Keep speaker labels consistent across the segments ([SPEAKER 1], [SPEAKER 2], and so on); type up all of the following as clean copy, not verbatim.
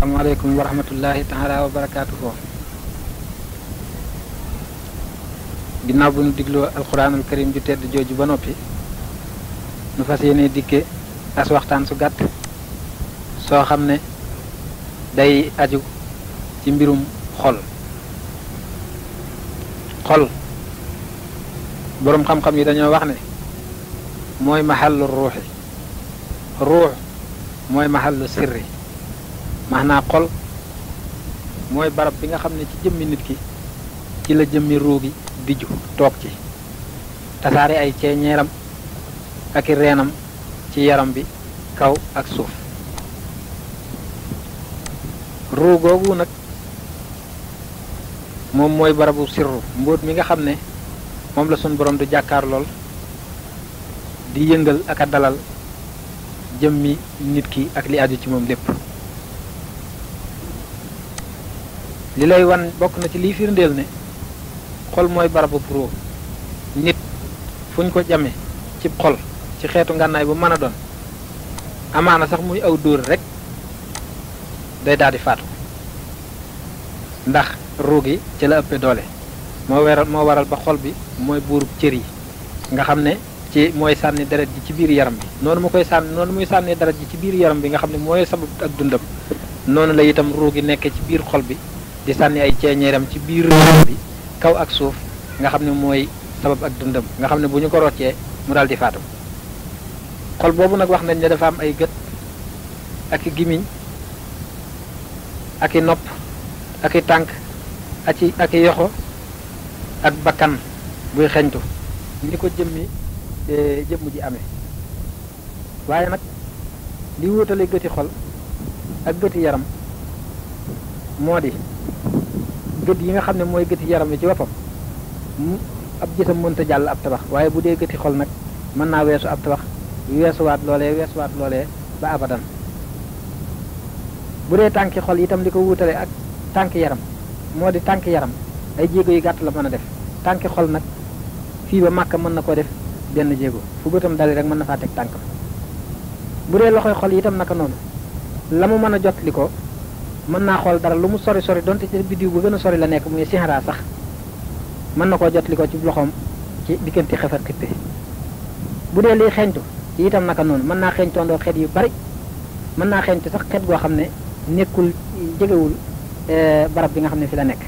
[SPEAKER 1] asalaamaaleykum wa rahmatullahi taala wa barakaatuhu. ginnaaw bu ñu digloo alquranul karim ju tedd jooju ba noppi nu fas yéene dikke as waxtaan su gàtt soo xam ne day aju ci mbirum xol. boroom xam-xam yi dañoo wax ne mooy maxallu ruuxi, ruux mooy maxallu sirri. maanaa xol mooy barab bi nga xam ne ci jëmmi nit ki ci la jëmmi ruugi diju toog ci tasaare ay ceeñeeram ak i reenam ci yaram bi kaw ak suuf. ruu googu nag moom mooy barabu sirru, mbóot mi nga xam ne moom la suñ borom du jàkkaar lool di yëngal ak a dalal jëmmi nit ki ak li aju ci moom lépp. li lay wan bokk na ci liy firndeel ne xol mooy barabu ruu. nit fuñ ko jame ci xol ci xeetu ngànnaay bu mën a doon amaana sax muy aw dóor rek day daal di faatu ndax ruu gi ci la ëppee doole. moo waral ba xol bi mooy buurub cër yi nga xam ne ci mooy sànni deret ji ci biir yaram bi noonu muy sànni deret ji ci biir yaram bi nga xam ne mooy sabab ak dundam noonu la itam ruu gi nekkee ci biir xol bi di sànni ay ceeñeeram ci biir bi kaw ak suuf nga xam ne mooy sabab ak dundam nga xam ne bu ñu ko roccee mu daal di faatu. xol boobu nag wax nañ ne dafa am ay gët ak i gimiñ ak i nopp ak i tànk ak i yoxo ak bakkan buy xeñtu ni ko jëmm ji amee. waaye nag li wutale gëti xol ak gëti yaram moo di gët yi nga xam ne mooy gëti yaram yi ci boppam ab gisam mënta jàll ab tabax, waaye bu dee gëti xol nag mën naa weesu ab tabax weesuwaat loolee ba abadan. bu dee tànki xol itam li ko wutale ak tànki yaram moo di tànki yaram ay jéego yu gàtt la mën a def. tànki xol nag fii ba Màkka mën na koo def benn jéego, fu bëtam dali rek mën na faa teg tànkam. bu dee loxoy xol itam naka noonu la mu mën a jot li ko mën naa xool dara lu mu sori sori donte ci biddiw bu gën a sori la nekk muy sixara sax mën na koo jot li ko ci loxoom ci diggante xefar xippe. bu dee liy xeeñtu itam naka noonu mën naa xeeñtoondoo xeet yu bari, mën naa xeeñtu sax xeet goo xam ne nekkul jegewul barab bi nga xam ne fi la nekk.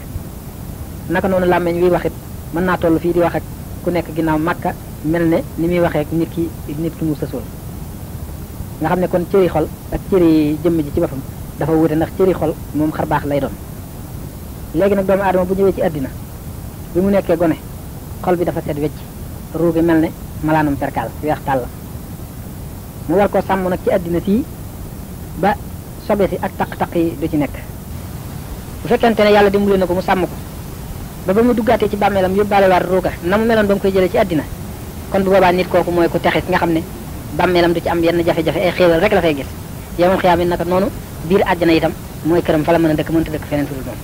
[SPEAKER 1] naka noonu làmmeñ wiy waxit mën naa toll fii di wax ak ku nekk ginnaaw Màkka mel ne ni muy waxee ak nit ki mu sësool nga xam ne kon cëri xol ak cëri jëmm ji ci boppam dafa wute, ndax cëri xol moom xar baax lay doon. léegi nag doomu aadama bu ñëwee ci àddina bi mu nekkee gone xol bi dafa set wecc, ruu gi mel ne malaanum perkaal weex tàll. mu war ko sàmm nag ci àddina fii ba sobe si ak taq-taq yi du ci nekk. bu fekkente ne yàlla dimbali na ko mu sàmm ko ba mu duggaatee ci bàmmeelam yóbbaale waat ruuga na mu meloon ba mu koy jëlee ci àddina, kon bu boobaa nit kooku mooy ku texit nga xam ne bàmmeelam du ci am yenn jafe-jafe, ay xéewal rek la fay gis. yow moom xiyaam it naka noonu biir àjjana itam mooy këram fa la mën a dëkk, mënta dëkk feneen fu dul moom.